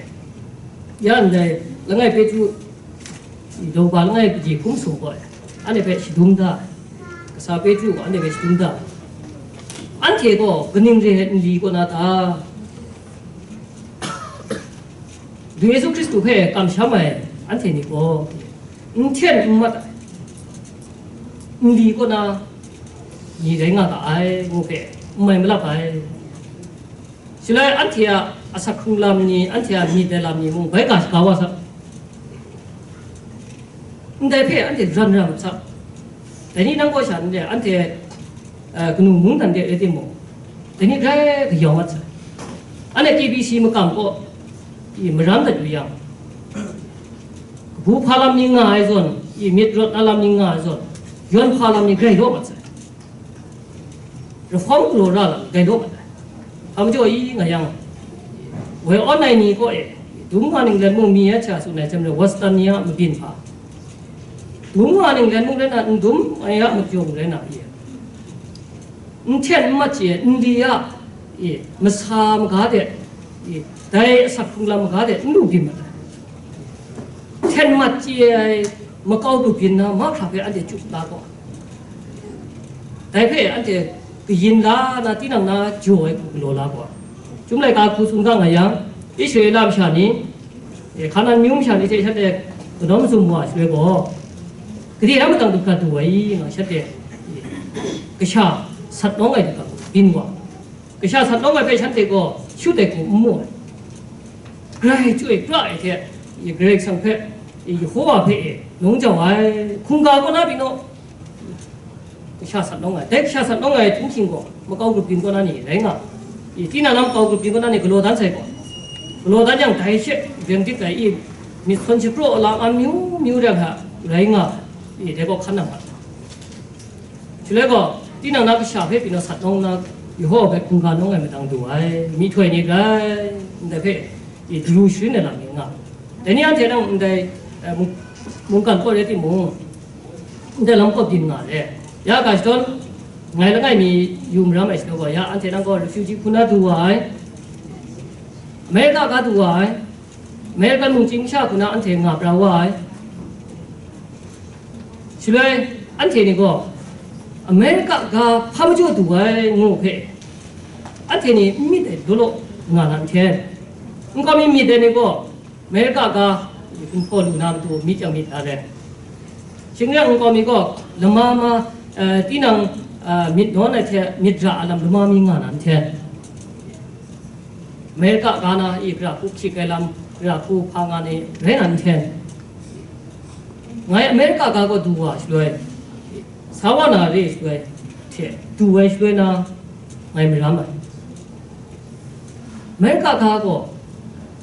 ya ndai langai Petru, Daw ba langai kaji hkum sung gaw e, anhte hpe shadum da ai, kasa Petru gaw anhte hpe shadum da ai. Anhte gaw kaning re ai nli kaw na ta? Du Yesu Hkristu hpe kamsham ai anhte ni gaw, n hten n mat ai, nli kaw na ni rai nga ga ai, ngu hpe n mai malap ai. Shaloi anhte a asak hkrung lam ni, anhte a myit ai lam ni mung bai ga shaga wa sa. Ndai hpe anhte ran ram sa. Dai ni nang kaw sha n re, anhte, eh, kanu mungdan de rai timung, dai ni grai kayau mat sai. Anhte K B C makam kaw, i, maram dat yu yang, kabu hpa lam ni nga ai zawn, i, myit rawt na lam ni nga ai zawn, yawn hpa lam ni grai law mat sai. Reform galaw ra lam dai law mat ai. Hpa majaw i nga yang, woi awn ai ni kaw e, dum nga ninglen mung mi a hta tsun ai hte maren, Western ni a mabyin hpa, dum nga ninglen mung rai na, n dum ai a majaw mung rai na, i, n hten n mat chye ai, nli a, i, masa maga de, i, dai asak hkrung lam maga de n lu byin mat ai. Hten mat chye ai makau grup yin na mahkra hpe anhte chyup la gaw, dai hpe anhte kayin la na, tinang na jaw ai hku galaw la gaw, Chyum laika hku tsun ga nga yang, Israela masha ni, e, Hkanan myu masha ni hte shanhte kanawn mazum wa ai shaloi gaw, gade a matang du hkra du ai nga, shanhte, e, kasha sat nawng ai du hkra byin wa. Kasha sat nawng ai hpe shanhte gaw shut ai hku n mu ai. Grai chyoi pra ai hte, Karai Kasang hpe, Yehova hpe e nawng jau ai, hkungga kaw na pyi naw, kasha sat nawng ai. Dai kasha sat nawng ai htung hking gaw, makau grup yin kaw na ni rai nga, tinang na makau grup yin kaw na ni galaw dan sai gaw, galaw dan yang dai she beng dik ai i, myit sawn shapraw lam amyu myu rai hta rai nga, i, dai gaw hkan nang mat. Shaloi gaw, tinang na kasha hpe pyi naw sat nawng na, Yehova hpe hkungga nawng ai matang du ai, myihtoi ni grai, ndai hpe, i, daru sharin ai lam ni nga. Dai ni anhte nang ndai, eh, mung-, mungkan kaw rai timung, ndai lam kaw byin nga re. Ya ga shadawn, ngai langai mi yu maram ai shadaw gaw, ya anhte nang gaw refugee hku na du wa ai, America ga du wa ai, American mung chying masha hku na anhte nga pra wa ai. Shaloi anhte ni gaw, America ga hpa majaw du ai ngu hpe, anhte ni n myit ai law law nga na nhten, nkau mi myit ai ni gaw, America ga n hpaw lu na matu myit yang myit na rai. Shing rai nkau mi gaw lama ma, eh, tinang, eh, myit nawn ai hte myit ra ai lam lama mi nga na nhten, America ga na i gara hku hkyik ai lam, gara hku hpa nga ni rai na nhten, ngai America ga gaw du wa shaloi, sa wa na re shaloi hte du ai shaloi na ngai maram ai. America ga gaw,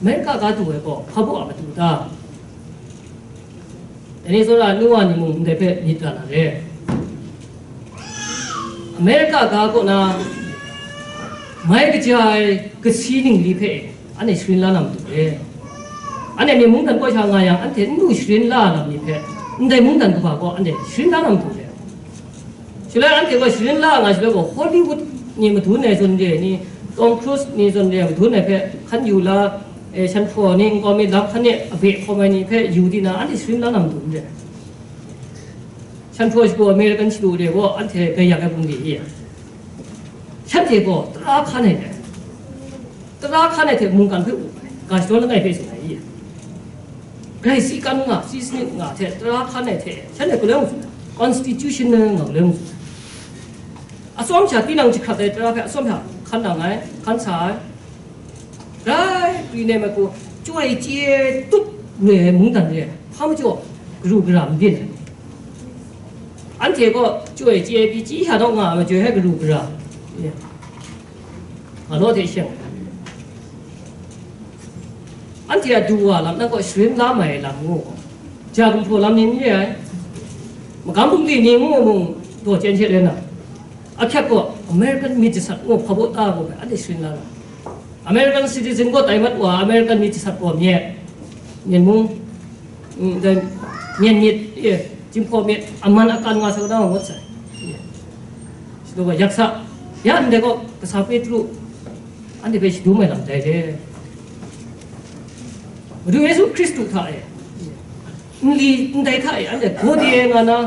America ga du ai gaw hpa baw a matu ta? Dai ni tsawra nu wa ni mung ndai hpe myit ra na re. America ga kaw na mai kaja ai kasi ningli hpe anhte sharin la na matu re. Anhte myi mungdan kaw sha nga yang, anhte n lu sharin la na myit hpe, ndai mungdan kaba gaw anhte sharin la na matu re. Shaloi anhte gaw sharin la nga shaloi gaw, Hollywood ni madun ai zawn re ai ni, Tom Cruise ni zawn re ai madun ai hpe hkan yu la, eh, shanhpaw ni, nkau mi lam hkan e abe hkawm ai ni hpe yu di na, anhte sharin la na madun re. Shanhpaw shagu American shagu re gaw, anhte gaiyak ai bungli i. Shanhte gaw tara hkan ai re. Tara hkan ai hte mungkan hpe up ai, ga shadawn langai hpe tsun ai i. Grai si kan nga, si sanit nga hte tara hkan ai hte, shanhte galoi mung tsun ai, constitutional nga galoi mung tsun ai. Atsawm sha tinang jahkrat ai tara hpe atsawm sha hkan nang ai, hkan sa ai. Grai pri nem ai hku, chyoi chye tup re ai mungdan re ai, hpa majaw garu gara n byin ai. Anhte gaw chyoi chye pyi chyi sha naw nga ai majaw hpe garu gara. Nga law hte sheng. Anhte a du wa lam, nang kaw sharin la mai ai lam ngu gaw, ja gumhpraw lam ni n re ai, magam bungli ni ngu mung daw chyen hte rai na, ahkyep gaw American myit jasat ngu hpa baw ta gaw hpe anhte sharin la na, American citizen kaw tai mat wa, American myit jasat gaw myen, myen mung, mm, dai myen myit, e, jinghpaw myit, aman akan nga sa na ngut sai. Shadaw wa, yak sa, ya ndai gaw, kasa Petru, anhte hpe shadum ai lam dai re. Madu Yesu Hkristu hta e, nli ndai hta e, anhte gawde nga na,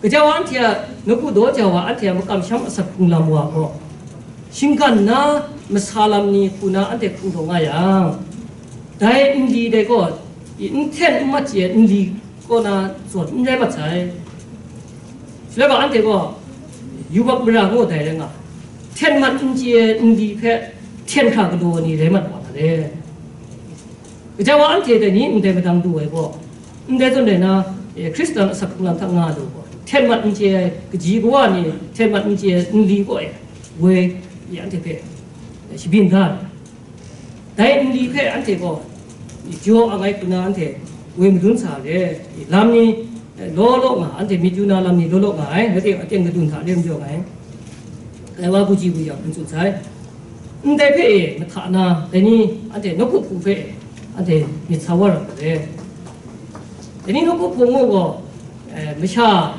gaja wa anhte a nawku daw ja wa, anhte a makam sham asak hkrung lam wa gaw, shinggan na masa lam ni hku na anhte hkrung taw nga yang, dai nli dai gaw, i n hten n mat chye ai nli kaw na zawn n rai mat sai. Shaloi ga anhte gaw yubak mara ngu dai rai nga, hten mat n chye ai nli hpe hten hkra galaw ai ni rai mat wa na le. Gaja wa anhte dai ni ndai madang du ai gaw, ndai zawn rai na, e, Hkristan asak hkrung lam hta nga lu gaw, hten mat n chye ai kaji kawa ni, hten mat n chye ai nli kaw e, woi, e, anhte hpe, e, shabyin da ai. Dai nli hpe anhte gaw jaw ang ai hku na anhte woi madun sa re, lam ni, eh, law law nga, anhte myit yu na lam ni law law nga ai, rai timung, aten gadun hta re majaw nga ai. Dai wa, Guji Guya hpung tsun sai. Ndai hpe e mahta na, dai ni anhte nawku hpung hpe e anhte myit sa wa ra ai. Dai ni nawku hpung ngu gaw, eh, masha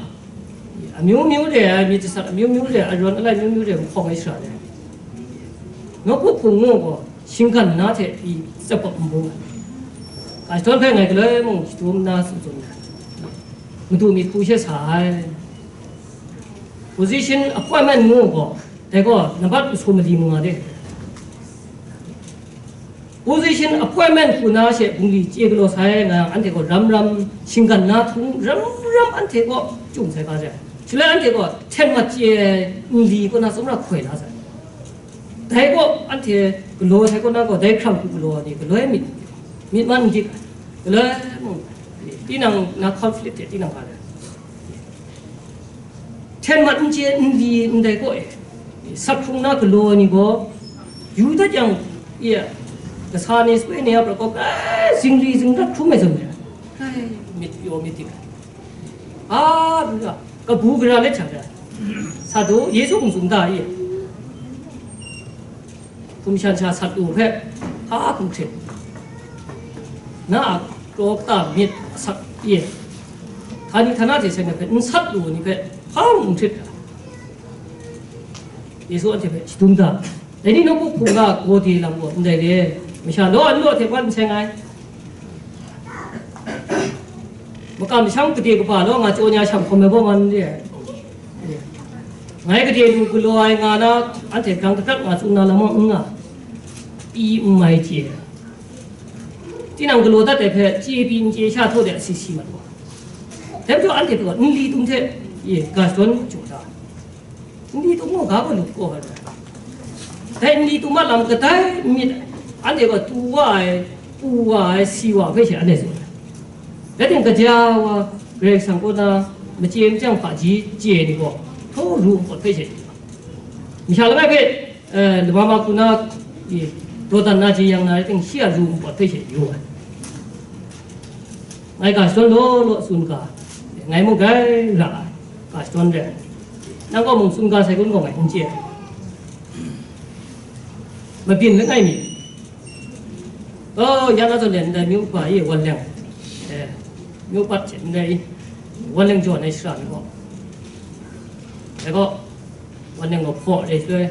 amyu myu re ai, myit jasat amyu myu re ai, arawn alai amyu myu re ai, mahkawng ai shara re ai. Nawku hpung ngu gaw, shinggan na hte pyi tsap kap n bung ai. Ga shadawn hpe ngai galoi mung shadum nna tsun tsun ai. Madu myit hku she sa ai. Position appointment ngu gaw, dai gaw nambat masum mali manga de. Position appointment hku na she bungli chye galaw sai nga, anhte gaw ram ram shinggan na htung ram ram anhte gaw chyum sai ga jai. Shaloi anhte gaw hten mat chye ai nli kaw na tsawmra hkoi la sai. Dai gaw anhte galaw sai kaw na gaw, dai hkrang hku galaw ai ni galoi myit, myit man n dik ai, galoi mung, tinang na conflict hte tinang hpa rai. Hten mat n chye ai nli ndai kaw e, sak hkrung na galaw ai ni gaw, yu dat yang, e, kasa ni sape ni a pra gaw, grai zingri zingrat hkrum ai zawn re ai, grai myit pyaw myit dik ai. A, lu ra, kabu gara let hta ra, sa du, Yesu hpung tsun da i? Hkum shan sha sat lu hpe, hpa hkum hkrit, na a kraw kata myit asak e, htani htana hte seng ai hpe n sat lu ni hpe, hpa hkum hkrit ra, Yesu anhte hpe shadum da. Dai ni nawku hpung ga gaw de lam gaw ndai re, masha law n law hte wan n seng ai. Makam masham gade kaba law nga chyaw nya sham hkawm ai baw man n re ai. Ngai gade lu galaw ai nga na, anhte grang datrat nga tsun na lam n nga, pyi n mai chye. Tinang galaw dat ai hpe chye pyi n chye sha htaw de asi si mat wa. Dai majaw anhte gaw nli tum hte, e, ga shadawn jaw da. Nli tum gaw ga gaw lu kaw ai. Dai nli tum a lam kadai n myit, anhte gaw tu wa ai, pu wa ai, si wa hpe she anhte tsun ai. Rai timung, gaja wa Karai Kasang kaw na machye machyang hpaji chye ai ni gaw, htaw ru npawt hpe she, masha langai hpe, eh, lama ma hku na, e, dawdan na jeyang na rai timung, shi a ru npawt hpe she yu ai. Ngai ga shadawn law law tsun ga, ngai mung grai ra ai, ga shadawn re ai. Nang gaw mung tsun ga sai kun gaw ngai n chye ai. Mabyin langai mi, oh, ya na zawn le ndai myu hpa e wan leng, eh, myu pat hte ndai wan leng jaw ai shara mi gaw, dai gaw, wan leng gaw hpaw re shaloi,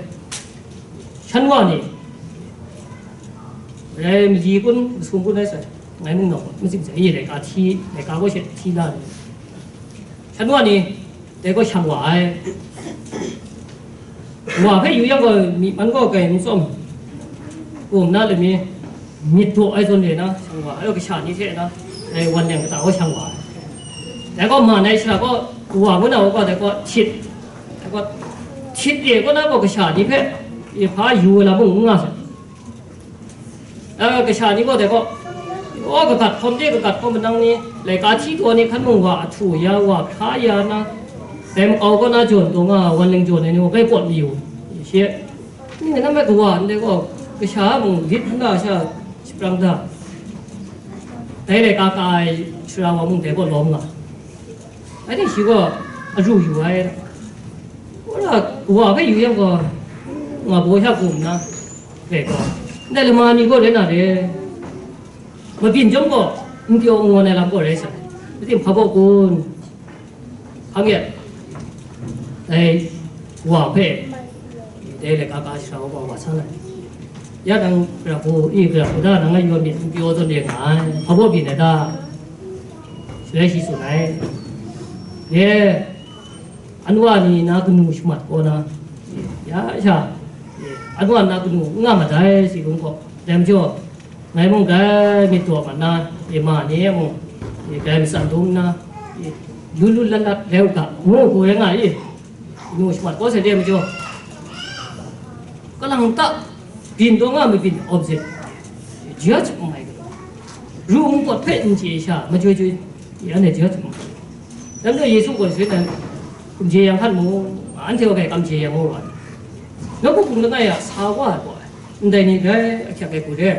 shan wa ni, rai mali kun, masum kun rai sai, ngai mung nawk, matsing sai, e laika hti, laika gaw she hti la ni. Shan wa ni, dai gaw shang wa ai. Wa hpe yu yang gaw, myi man gaw kai n tsawm, gum na lami, myit daw ai zawn re na, shang wa ai, kasha ni hte na, dai wan leng kata gaw shang wa ai. Dai gaw, man ai shara gaw, wa ngu na gaw, dai gaw htit, dai gaw htit re gaw na gaw, kasha ni hpe, e hpa yu ai lam mung n nga sai. A, kasha ni gaw dai gaw, o, kagat hkawm de, kagat hkawm manang ni, laika hti taw ni hkan mung wa ahtu ya, wa hkra ya na, dai makau kaw na jawn taw nga, wan leng jawn ai ni gaw bai pawt mayu, shi. Ning nang mai kawa ndai gaw, kasha mung lit nna sha shaprang da, dai laika ka ai shara wa mung dai gaw lawm nga. Anhte shi gaw aru yu ai. Wora wa hpe yu yang gaw, nga baw sha gum nna, rai gaw, ndai lama ni gaw rai na re. Mabyin chyawm gaw, n pyaw n ngawn ai lam gaw rai sai. Mating hpa baw kun? Hpa nge, dai wa hpe, dai laika ka shara wa wa san ai. Ya nang, gara hku, i, gara hku da, nang a yawm myit n pyaw zawn re nga ai, hpa baw byin ai ta? Shaloi shi tsun ai, ye, anwa ni na kanu shamat kaw na, ya sha, anwa na kanu n nga mat ai, si lung gaw, dai majaw, ngai mung grai myit daw mat na, e ma ni e mung, e grai matsan dum nna, e lu lu lat lat rai u ga, ngu hku rai nga i, nu shamat kau sai de majaw, kalang ta, byin taw nga mabyin awp zet, judge n mai ga, ru npawt hpe n chye sha, majoi joi, ya ne judge n mai. Dai majaw Yesu gaw shaloi nan, kamje yang hkan mu, anhte wa hpe kamje yang mu ai. Nawku hpung langai a sa wa ai gaw, ndai ni grai ahkyak ai hku re.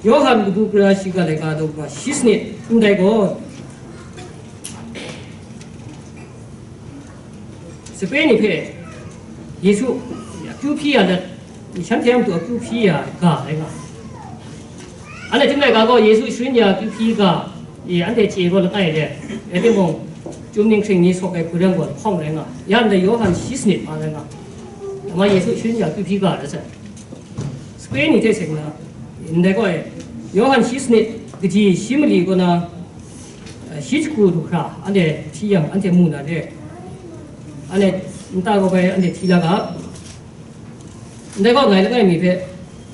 Yawhan kabu gara shiga laika daw ga shi sanit, ndai gaw, sape ni hpe Yesu akyu hpyi ya let, shanhte a matu akyu hpyi ya ga rai nga. Anhte chyum laika gaw Yesu sharin ya akyu hpyi ga, e, anhte chye gaw langai re, rai timung, chyum ninghkring ni sawk ai hku rai gaw lahkawng rai nga. Ya ndai Yawhan shi sanit ma rai nga. Dama Yesu sharin ya akyu hpyi ga rai sai. Sape ni hte seng na, ndai gaw e, Yawhan shi sanit, kaji shi mali kaw na, eh, shi jahku du hkra, anhte hti yang, anhte mu na re, anhte nta kaw bai, anhte hti la ga, ndai gaw ngai langai mi hpe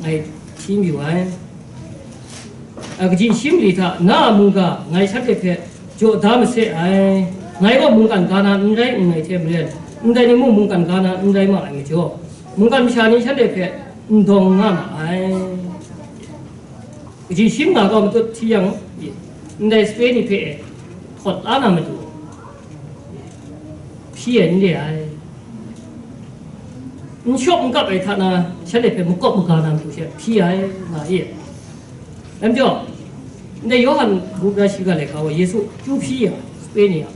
ngai hti mayu ai. A, kaji shi mali hta, na a mungga ngai shanhte hpe jaw da mase ai. Ngai gaw mungkan ga na n rai nngai hte maren, ndai ni mung mungkan ga na n rai ma ai majaw, mungkan masha ni shanhte hpe n dawng nga ma ai. Kaji shi manga gaw matut hti yang, ndai sape ni hpe hkawt la na matu, hpyi ai n re ai. N shawk n kap ai hta na, shanhte hpe makawp maga na matu she hpyi ai, nga i. Dai majaw, ndai Yawhan kabu gara shiga laika wa Yesu akyu hpyi yang, sape ni a,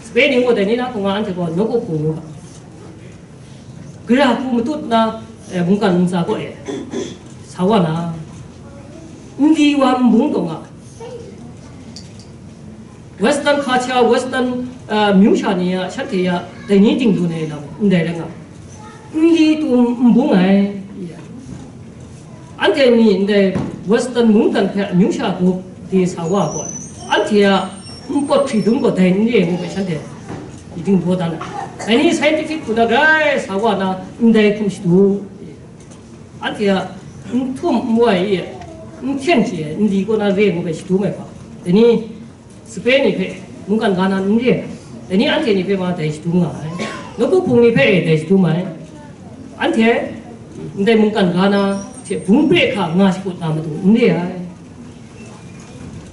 sape ni gaw dai ni na hkawng nga anhte gaw nawku hpung ngu ga, gara hku matut na, eh, mungkan ntsa kaw e sa wa na, n di wa n bung taw nga, Western culture, Western, uh, myu sha ni a, shanhte a, dai ni dingdun ai lam ndai rai nga, n li tu n bung ai. Anhte ni ndai Western mungdan hpe amyu sha gup de sa wa gaw, anhte a npawt hkridun gaw dai n re ngu hpe shanhte dingdaw dan ai. Dai ni scientific hku na grai sa wa na ndai hkum shadu, anhte a n htum n wai e, n hkyen hkye ai n li kaw na re ngu hpe shadum ai hpa, dai ni sape ni hpe mungkan ga na n re ai, dai ni anhte ni hpe ma dai shadum nga ai, nawku hpung ni hpe e dai shadum ai, anhte ndai mungkan ga na hte bung pre hkra nga shakut na matu n re ai.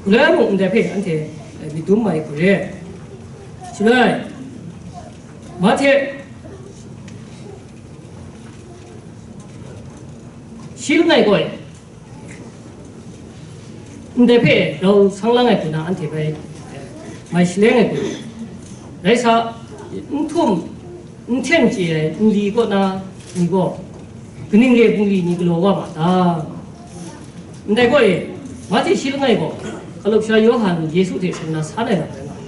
Galoi mung ndai hpe anhte myit dum mai hku re ai. Shaloi, Mahte shi langai gaw e, Ndai hpe rau sang lang ai hku na anhte bai, eh, mai shaleng ai hku, rai sa, n htum, n hten chye ai nli kaw na ni gaw, kaning re ai bungli ni galaw wa ma ta? Ndai gaw e, Mahte shi langai gaw, Hkalup Sara Yawhan Yesu hte seng na san ai lam rai nga ai.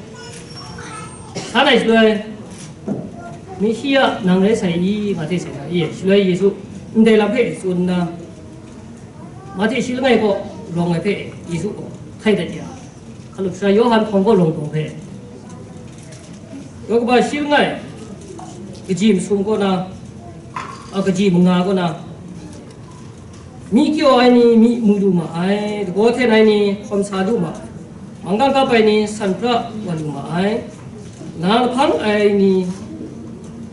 San ai shaloi, Meshia nang rai sai i, Mahte seng na i, shaloi Yesu ndai lam hpe tsun nna, Mahte shi langai kaw rawng ai hpe Yesu gaw htai dat ya, Hkalup Sara Yawhan hpawng gaw rawng taw hpe, Yawkaba shi langai, kaji masum kaw na, a, kaji manga kaw na, myi kyaw ai ni myi mu lu ma ai, dagaw hten ai ni hkawm sa lu ma ai, manggang kap ai ni san pra wa lu ma ai, na lahpang ai ni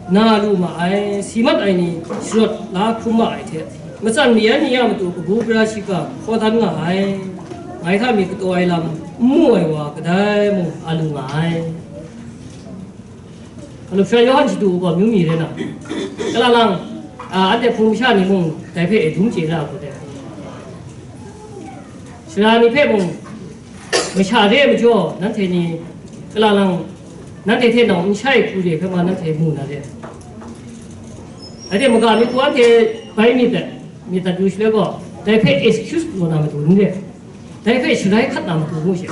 na lu ma ai, si mat ai ni sharawt la hkrum ma ai hte, matsan mayan ni a matu kabu gara shiga hkaw dan nga ai, ngai hta mi kataw ai lam n mu ai wa kadai mung a lu nga ai. Hkalup Sara Yawhan Shadu gaw amyu mi rai na, kala lang, a, anhte hpung masha ni mung dai hpe dum chye na a hku de, sara ni hpe mung masha re ai majaw, nanhte ni kala lang, nanhte hte nau n shai hku de hpe ma nanhte mu na re. Anhte maga mi hku anhte bai myit dat, myit dat yu shaloi gaw, dai hpe excuse galaw na matu n re, dai hpe sharai hkat na matu ngu she.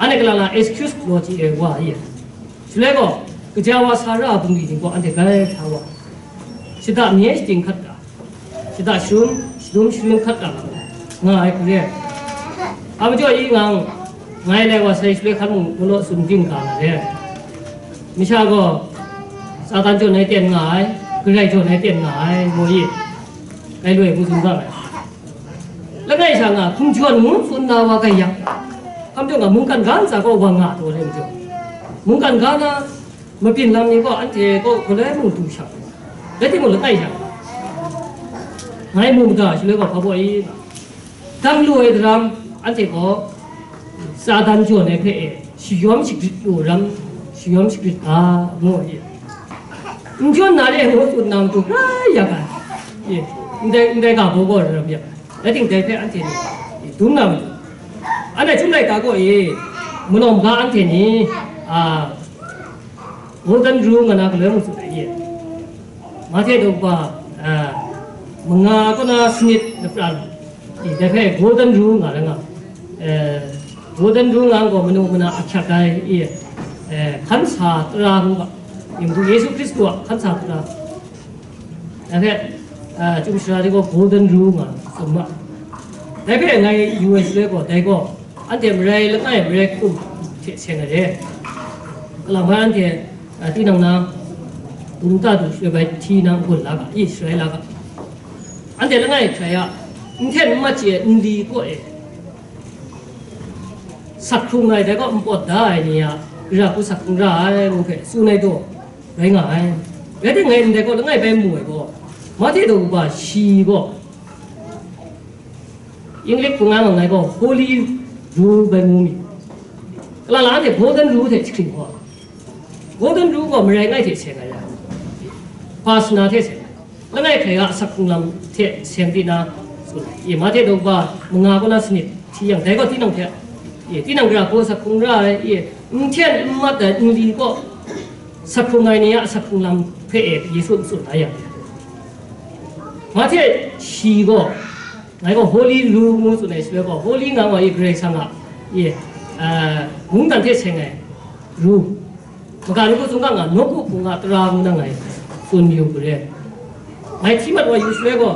Anhte kala lang excuse galaw chye ai wa i? Shaloi gaw, kaja wa sa ra ai bungli ni gaw anhte bai hkra wa, shada mye shating hkat ga, shada sharum, shadum sharum hkat ga nga ai hku re. A majaw i ngang, ngai lai wa sai shaloi hkan mung galaw tsun ging ga na re. Masha gaw, Satan jawn ai ten nga ai, Karai jawn ai ten nga ai, ngu i? Ngai loi hku tsun ga ai. Langai sha nga, hkum jawn ngu tsun na wa kai yang, hkam jaw nga, mungkan ga ntsa gaw wa nga taw re majaw, mungkan ga na mabyin lam ni gaw anhte gaw galoi mung du shang, rai timung, langai sha nga, ngai mu mada shaloi gaw hpa baw i nga, dang lu ai daram, anhte gaw Satan jawn ai hpe e, shayawm shagrit lu ram, shayawm shagrit ga, ngu ai. N jawn na re ngu tsun na matu grai yak ai. Ye, ndai, ndai ga baw gaw ram yak ai. Rai timung, dai hpe anhte ni dum na matu. Anhte chyum laika gaw e, malawng ga anhte ni, a, Golden Rule nga na galoi mung tsun ai ye. Mahte daw kaba, a, manga kaw na sanit lapran, i, dai hpe Golden Rule nga ai nga, e, Golden Rule nga gaw manu mana ahkyak ai, i, e, hkan sa tara ngu ga, i, matu Yesu Hkristu a hkan sa tara. Dai hpe, a, chyum sara de gaw Golden Rule nga tsun ma. Dai hpe ngai yu ai shaloi gaw, dai gaw, anhte marai langai, marai hkum hte seng ai re. Kalang bai anhte, a, tinang na, dum ta du shaloi bai hti na n gun la ga, i sharai la ga. Anhte langai hkrai a, n hten n mat chye ai nli kaw e, sak hkrung ai, dai gaw npawt da ai ni a, gara hku sak hkrung ra ai ngu hpe tsun ai daw rai nga ai. Rai timung, ngai ndai gaw langai bai mu ai gaw, Mahte daw kaba shi gaw, English hpung ai ngai gaw Holy Rule bai ngu mi. Kala la anhte Golden Rule hte jahkring gaw, Golden Rule gaw marai langai hte seng ai ra, Pasna hte seng ai, langai hkrai a sak hkrung lam hte seng di na tsun ai. I, Mahte daw kaba manga kaw na sanit hti yang, dai gaw tinang hte, i, tinang gara hku sak hkrung ra ai, i, n hten n mat ai nli kaw sak hkrung ai ni a sak hkrung lam hpe e Yesu n tsun la yang, Mahte shi gaw, ngai gaw Holy Rule ngu tsun ai shaloi gaw, Holy nga gaw i Karai Kasang a, i, a, mungdan hte seng ai ru, maga ni hku tsun ga nga, nawku hpung a tara ngu na ngai tsun yu hku re. Ngai hti mat wa yu shaloi gaw,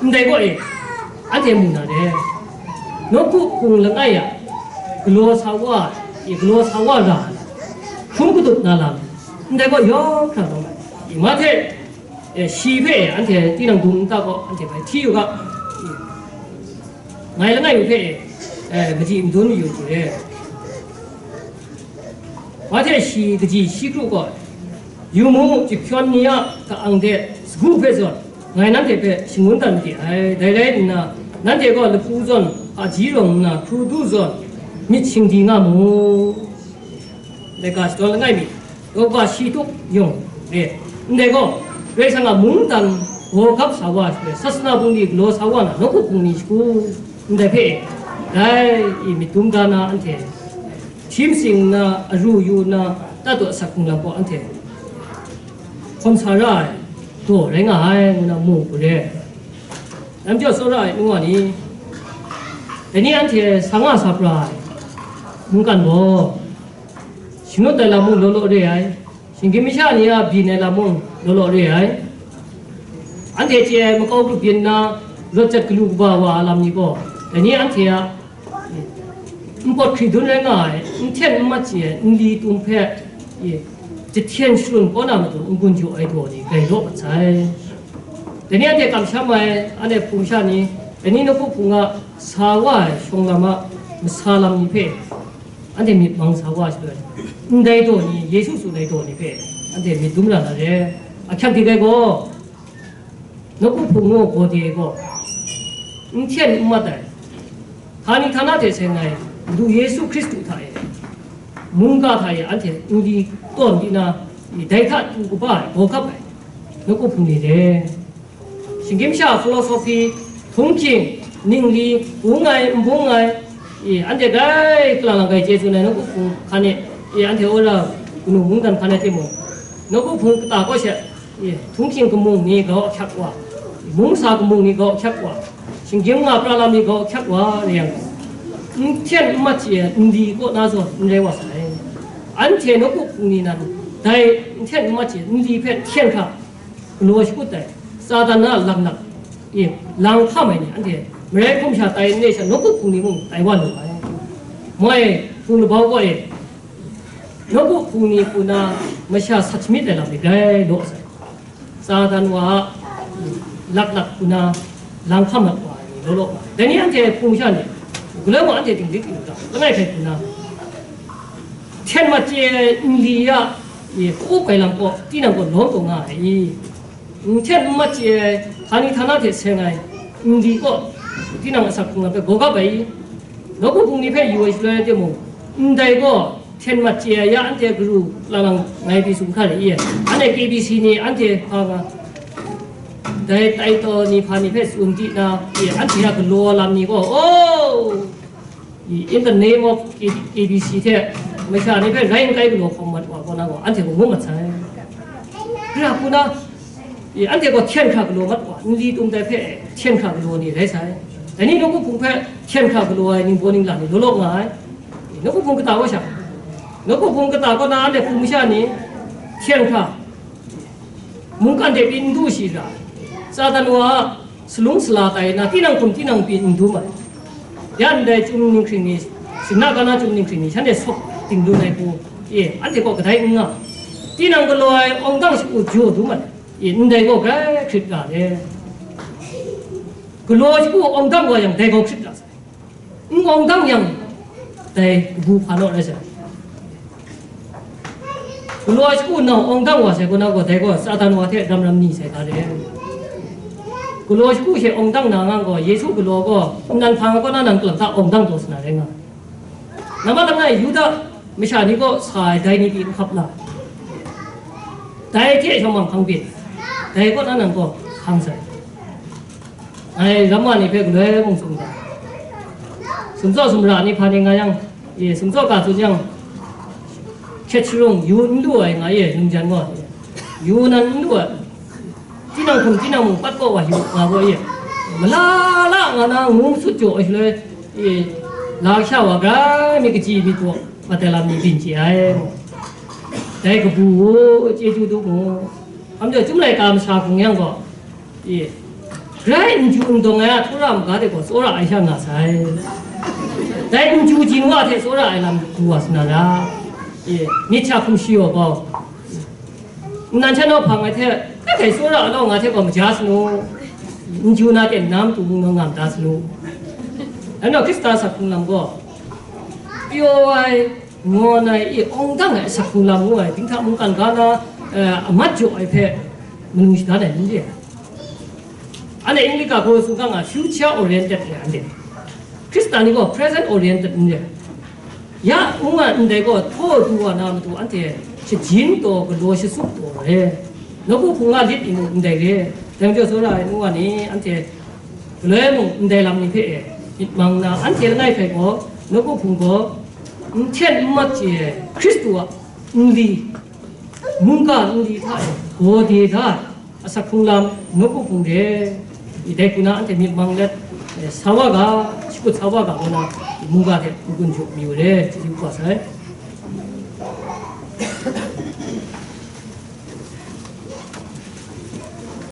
ndai gaw e, anhte mu na re, nawku hpung langai a galaw sa wa, i galaw sa wa ra ai, hkrum kadup na lam, ndai gaw yawng hkra lawm ai. I, Mahte, e, shi hpe anhte tinang dum nta gaw anhte bai hti yu ga, ngai langai mi hpe, e, madi madun yu hku re. Mahte shi kaji shi kru gaw, yu mu, jahpyawn ni a ka-ang de sagu hpe zawn, ngai nanhte hpe shangun dat made ai. Dai rai nna, nanhte gaw lahpu zawn hpaji rawng nna hkru du zawn myit shingdi nga mu. Laika shadawn langai mi, daw kaba shi tup yawng re. Ndai gaw, Karai Kasang a mungdan gaw gap sa wa ai shaloi, sasana bungli galaw sa wa na, nawku hpung ni shagu, ndai hpe, dai i myit dum da na anhte htim sing nna, aru yu nna, tat daw asak hkrung lam gaw anhte hkawn sa ra ai daw rai nga ai, ngu na mu hku re. Dai majaw, tsawra ai nu wa ni, dai ni anhte sa nga sa pra ai mungkan gaw, shanut ai lam mung law law re ai, shinggyim masha ni a byin ai lam mung law law re ai. Anhte chye ai makau grup yin nna, rawt jat galu kaba wa ai lam ni gaw, dai ni anhte a npawt hkri dun rai nga ai, n hten n mat chye ai nli tum hpe, e, jahten sharun kaw na matu n-gun jaw ai daw ni grai law mat sai. Dai ni anhte kamsham ai, anhte hpung sha ni, dai ni nawku hpung a sa wa ai shawng lam a masa lam ni hpe, anhte myit mang sa wa shaloi, ndai daw ni, Yesu tsun ai daw ni hpe, anhte myit dum ra na re. Ahkyak dik ai gaw, nawku hpung ngu gaw de gaw, n hten n mat ai, htani htana hte seng ai Madu Yesu Hkristu hta e, mungga hta e anhte nli tawn di na, dai hta tu kaba ai, gaw gap ai, nawku hpung ni re. Shinggyim sha philosophy, htunghking, ningli, bung ai, n bung ai, e, anhte grai kalang lang grai chye tsun ai nawku hpung hkan e, e, anhte wora kanu mungdan hkan e timung, nawku hpung kata kaw she, e, htunghking kamung ni grau ahkyak wa, mungsa kamung ni grau ahkyak wa, shinggyim nga pra lam ni grau ahkyak wa re yang, n hten n mat chye ai nli kaw na zawn n rai wa sai. Anhte nawku hpung ni nan dai n hten n mat chye ai nli hpe hten hkra galaw shakut ai, Satan na laknak e lang hkam ai ni anhte marai hkum sha tai n re sha, nawku hpung ni mung tai wa lu ai. Moi hpung labau gaw e, nawku hpung ni hku na masha sat shamyit ai lam ni grai law sai. Satan wa a laklak hku na lang hkam mat wa ai ni law law nga ai. Dai ni anhte hpung sha ni, galoi mung anhte dinglik yu ga, langai hkrai hku na, hten mat chye ai nli a, e, hku kai lam gaw, tinang gaw lawm taw nga ai i? N hten n mat chye ai, htani htana hte seng ai nli gaw, tinang asak hkrung lam hpe gaw gap ai i? Nawku hpung ni hpe yu ai shaloi timung, ndai gaw, hten mat chye ai ya anhte garu lang lang ngai pyi tsun hkra re i? Anhte K B C ni anhte hpa nga, dai tai taw ni hpa ni hpe tsun di na, e, anhte a galaw lam ni gaw, oh, in the name of K B C hte masha ni hpe rai n kai galaw hkawm mat wa kaw na gaw, anhte gaw ngu mat sai. Gara hku na, e, anhte gaw hten hkra galaw mat wa, nli tum dai hpe hten hkra galaw ni rai sai. Dai ni nawku hpung hpe hten hkra galaw ai ningbaw ningla ni law law nga ai. Nawku hpung kata wa sha, nawku hpung kata kaw na anhte hpung masha ni hten hkra mungkan hte pyi n du shi ra, Satan wa a salung sala tai na, tinang hkum tinang pyi n dum ai. Ya ndai chyum ninghkring ni, sinna ka na chyum ninghkring ni, shanhte sawk dingdun ai hku, e, anhte kaw kadai n nga. Tinang galaw ai awng dang shagu jaw dum ai, e, ndai gaw grai hkrit ga le. Galaw shagu awng dang wa yang, dai gaw hkrit ga sai. N awng dang yang, dai kabu hpa naw rai sai. Galaw shagu nau awng dang wa sai kaw na gaw, dai gaw Satan wa hte ram ram ni sai ga re. Galaw shagu she awng dang na nga gaw, Yesu galaw gaw nnan hpa nga kaw na, nang kalang ta awng dang taw sa na rai nga. Nambat langai Yuda masha ni kaw sa ai dai ni pyi n hkap la, dai hte shawng mang hkang byin, dai kaw na nang gaw hkang sai. Ngai ramma ni hpe galoi mung tsun ga, sumtsaw sumra ni hpa ni nga yang, e, sumtsaw ga tsun yang, hkyet sharung yu n lu ai nga e, nungjan gaw, yu nan n lu ai, tinang hkum tinang mung pat kaw wa yu nga gaw e, mala la nga na ngu sut jaw ai shaloi, e, la kasha wa grai myit kaji myit gaw, mat ai lam ni byin chye ai. Dai kabu u, chyeju dum u. Hkam jaw, Chyum laika masha hkrung yang gaw, e, grai n ju n dawng ai a, htura maga de gaw tsawra ai sha nga sai. Dai n ju jin wa hte tsawra ai lam du wa sa na ra. E, myit sha hkum shi yaw gaw, nnan sha nau hpang ai hte, kai kai tsawra ai law nga hte gaw maja sa nu. N ju na ten na matu mung naw nga mada sa nu. Rai nna, Hkrista asak hkrung lam gaw, pyaw ai, ngawn ai, e, awng dang ai asak hkrung lam ngu ai, dinghta mungkan ga na, eh, a mat jaw ai hpe manu shadan ai n re ai. Anhte English ga hpaw tsun ga nga, future oriented re ai, anhte. Hkrista ni gaw present oriented n re ai. Ya ngu ai ndai gaw, htaw du wa na matu anhte shajin taw, galaw shatsup taw re. Nawku hpung a lit ni mung ndai re. Dai majaw, tsawra ai nu wa ni, anhte galoi mung ndai lam ni hpe e, Myit mang na anhte langai hpe gaw, nawku hpung gaw, n hten n mat chye ai Hkristu a nli, mungga nli hta e, gaw de da ai, asak hkrung lam nawku hpung de, dai hku na anhte myit mang let, eh, sa wa ga, shakut sa wa ga, ngu na mungga hte n-gun jaw mayu re, yu kau sai.